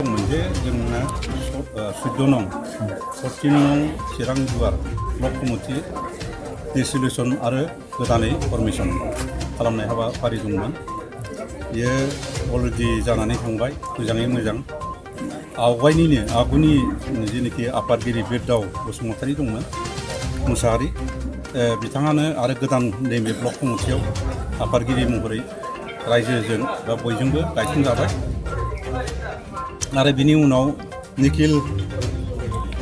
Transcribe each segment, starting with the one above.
मोनसे जोंना 14 नं 14 नं चिरां दुवार ब्लक कमिटि डिसलिउसन आरो गोदानै फर्मेसन खालामनाय हाबाफारि दंमोन। बेयो अलरेडि जानानै थांबाय मोजाङै मोजां। आगुनि जेनाखि आफादगिरि बिरदाव बसुमतारी दंमोन मुसाहारि बिथाङानो आरो गोदान नैबे ब्लक कमिटियाव आफादगिरि महरै रायजोजों बा बयजोंबो गायसनजाबाय। आरो बिनि उनाव निखिल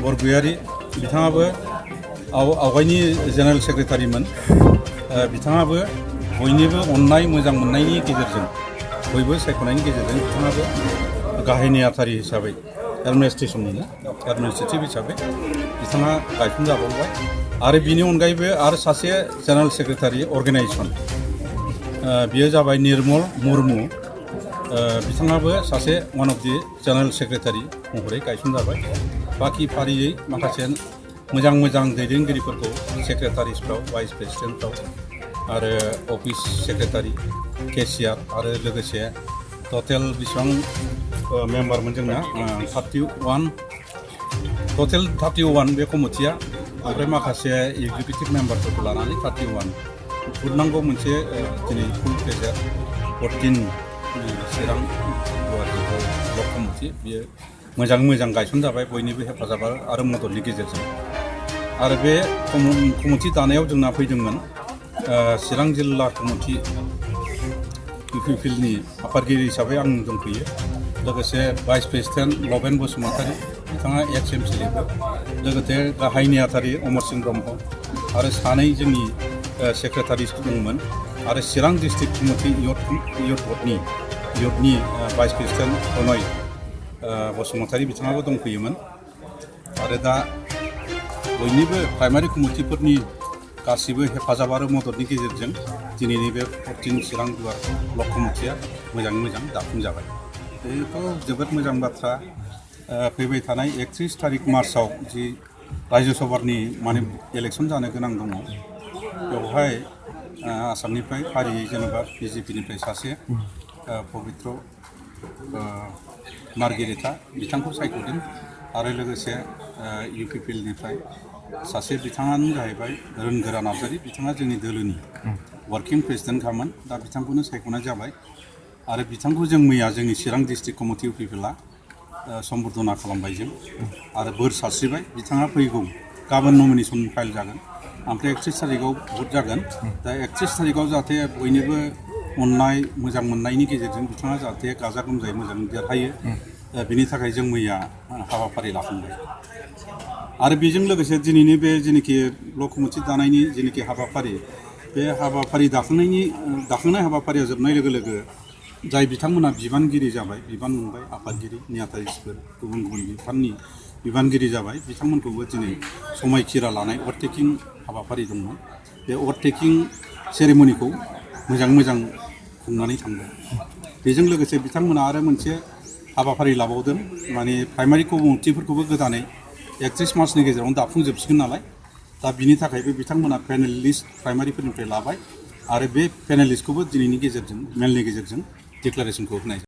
बरगयारी बिथाङाबो आवगायनि जेनेरेल सेक्रेटारिमोन। बिथाङाबो बयनिबो अननाय मोजां मोननायनि गेजेरजों बयबो सायख'नायनि गेजेरजों बिथाङाबो गाहाय नेहाथारि हिसाबै एडमिनिस्ट्रेटिभ हिसाबै बिथाङा गायसनजाबावबाय। आरो बिनि अनगायैबो आरो सासे जेनेरेल सेक्रेटारि अर्गेनाइजेसन बियो जाबाय निर्मल मुर्मु। बिथाङाबो सासे one of the general secretary महरै गायसनजाबाय। बाखि फारियै माखासे मोजां दैदेनगिरिफोरखौ सेक्रेटारिसफ्राव भाइस प्रेसिडेन्टफ्राव आरो अफिस सेक्रेटारि केसियार आरो लोगोसे टटेल बेसेबां मेम्बारमोन जोंना 31 बे कमिटिया। ओमफ्राय माखासे एग्जिकिउटिभ मेम्बारफोरखौ लानानै 31 बुंनांगौ मोनसे दिनै फुल प्रेसार 14 चिरां गुवाहाटि ब्लक कमिटि बियो मोजां गायसनजाबाय बयनिबो हेफाजाब आरो मददनि गेजेरजों। आरो बे कमिटि दानायाव जोंना फैदोंमोन चिरां जिल्ला कमिटि इउपिपिएलनि आफादगिरि हिसाबै आं दंफैयो। लोगोसे भाइस प्रेसिडेन्ट लबेन बसुमतारी बिथाङा एक्स एमसिएलए लोगोसे गाहाय नेहाथारि अमर सिंह ब्रह्म आरो सानै जोंनि सेक्रेटारिस दंमोन। आरो चिरां डिस्ट्रिक्ट कमिटि इयुथनि भाइस प्रेसिडेन्ट प्रनय बसुमतारी बिथाङाबो दंफैयोमोन। आरो दा बयनिबो प्राइमारि कमिटिफोरनि गासिबो हेफाजाब आरो मददनि गेजेरजों दिनैनि बे 14 चिरां दुवार ब्लक कमिटिया मोजाङै मोजां दाफुंजाबाय। बेथ' जोबोद मोजां बाथ्रा। फैबाय थानाय 31 तारिख मार्चआव जि रायजो सभानि इलेक्सन जानो गोनां दङ बेवहाय आसामनिफ्राय फारियै जेनेबा बिजेपिनिफ्राय सासे पबित्र मार्गेरिटा बिथांखौ सायख'दों। आरो लोगोसे इउपिपिएलनिफ्राय सासे बिथाङानो जाहैबाय रोनगोरा नार्जारी बिथाङा जोंनि दोलोनि वार्किं प्रेसिडेन्टखामोन। दा बिथांखौनो सायख'नाय जाबाय। आरो बिथांखौ जों मैया जोंनि चिरां डिस्ट्रिक्ट कमिटि इउपिपिएलआ सम्बर्धना खालामबाय जों आरो बोर सारस्रिबाय। बिथाङा फैगौ गाबोन नमिनेसन फाइल जागोन ओमफ्राय 31 तारिखआव भट जागोन। दा 31 तारिखआव जाहाथे बयनिबो अननाय मोजां मोननायनि गेजेरजों बिथाङा जाहाथे गाजा गोमजायै मोजां देरहायो बिनि थाखाय जों मैया हाबाफारि लाखांबाय। आरो बेजों लोगोसे दिनैनि बे जेनाखि ब्लक कमिटि दानायनि जेनाखि हाबाफारि बे हाबाफारि दाखांनाय हाबाफारिया जोबनाय लोगो लोगो जाय बिथांमोना बिबानगिरि जाबाय बिबान मोनबाय आफादगिरि नेहाथारिफोर गुबुन बिफाननि बिबानगिरि जाबाय बिथांमोनखौबो दिनै समायखिरा लानाय अभारटेकिं हाबाफारि दंमोन। बे अभारटेकिं सेरेमनिखौ मोजां खुंनानै थांबाय। बेजों लोगोसे बिथांमोना आरो मोनसे हाबाफारि लाबावदों प्राइमारि कमिटिफोरखौबो गोदानै 31 मार्चनि गेजेरावनो दाफुंजोबसिगोन नालाय। दा बिनि थाखायबो बिथांमोना पेनेल लिस्ट प्राइमारिफोरनिफ्राय लाबाय आरो बे पेनेल लिस्टखौबो दिनैनि गेजेरजों मेलनि गेजेरजों डिक्लारेसनखौ होनाय